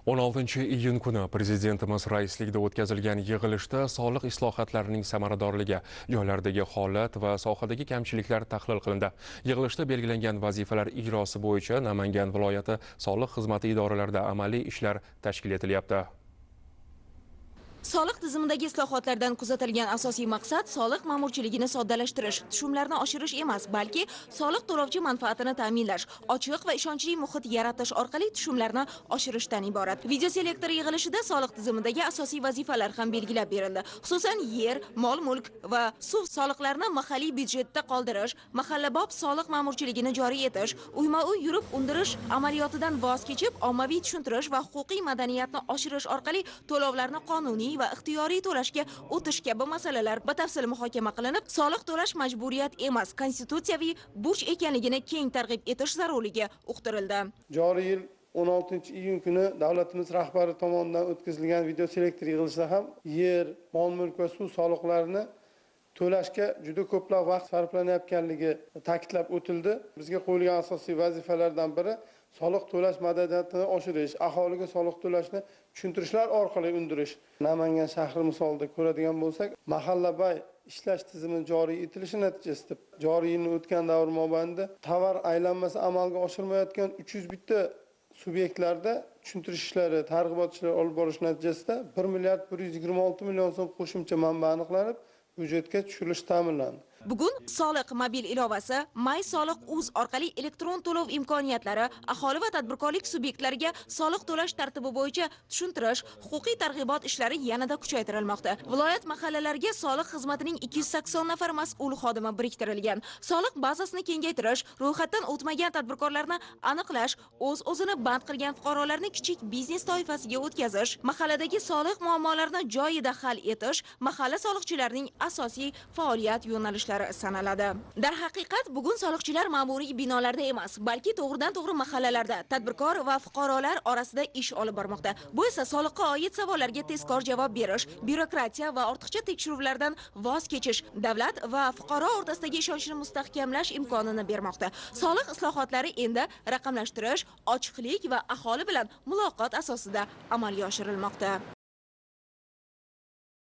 16 iyun kuni Prezidentimiz raisligida o'tkazilgan yig'ilishda soliq islohotlarining samaradorligi, joylardagi holat va sohadagi kamchiliklar tahlil qilindi. Yig'ilishda belgilangan vazifalar ijrosi bo'yicha Namangan viloyati soliq xizmati idoralarida amaliy ishlar tashkil etilyapti. Soliq tizimidagi islohotlardan kuzatilgan asosiy maqsad soliq ma'murchiligini soddalashtirish, tushumlarni oshirish emas, balki soliq to'lovchi manfaatini ta'minlash, ochiq va ishonchli muhit yaratish orqali tushumlarni oshirishdan iborat. Videoselektor yig'ilishida soliq tizimidagi asosiy vazifalar ham belgilab berildi. Xususan, yer, mol-mulk va suv soliqlarini mahalliy byudjetda qoldirish, mahallabop soliq ma'murchiligini joriy etish, uyma-uy yurib undirish amaliyotidan voz kechib, ommaviy tushuntirish va huquqiy madaniyatni oshirish orqali to'lovlarni qonuniy va ixtiyoriy to'lashga o'tish kabi masalalar batafsil muhokama qilinib, soliq to'lash majburiyat emas, konstitutsiyaviy burch ekanligini keng targ'ib etish zarurligi uqtirildi. Joriy yil 16 iyun kuni davlatimiz rahbari tomonidan o'tkazilgan videoselektor yig'ilishida ham yer, mol mulk va suv soliqlarini to'lashga juda ko'plab vaqt sarflanayotganligi ta'kidlab o'tildi. Bizga qo'yilgan asosiy vazifalardan biri soliq to'lash madaniyatini oshirish, aholiga soliq to'lashni tushuntirishlar orqali undirish. Namangan shahri misolida ko'radigan bo'lsak, mahallabay ishlash tizimi joriy etilishi natijasida joriy yilni o'tgan davr mobaynida tovar aylanmasi amalga oshirmayotgan 301 ta subyektlarda tushuntirish ishlari, targ'ibot ishlari olib borish natijasida 1 milliard 126 million so'm qo'shimcha manba aniqlanib, byudjetga tushirilishi ta'minlandi. Bugun soliq mobil ilovasi, My Soliq uz orqali elektron to'lov imkoniyatlari, aholi va tadbirkorlik subyektlariga soliq to'lash tartibi bo'yicha tushuntirish, huquqiy targ'ibot ishlari yanada kuchaytirilmoqda. Viloyat mahallalariga soliq xizmatining 280 nafar mas'ul xodimi biriktirilgan. Soliq bazasini kengaytirish, ro'yxatdan o'tmagan tadbirkorlarni aniqlash, o'z-o'zini band qilgan fuqarolarni kichik biznes toifasiga o'tkazish, mahalladagi soliq muammolarini joyida hal etish mahalla soliqchilarining asosiy faoliyat yo'nalishlari sanaladi. Darhaqiqat, bugun soliqchilar ma'muriy binolarda emas, balki to'g'ridan-to'g'ri mahallalarda tadbirkor va fuqarolar orasida ish olib bormoqda. Bu esa soliqqa oid savollarga tezkor javob berish, byurokratiya va ortiqcha tekshiruvlardan voz kechish, davlat va fuqaro o'rtasidagi ishonchni mustahkamlash imkonini bermoqda. Soliq islohotlari endi raqamlashtirish, ochiqlik va aholi bilan muloqot asosida amalga oshirilmoqda.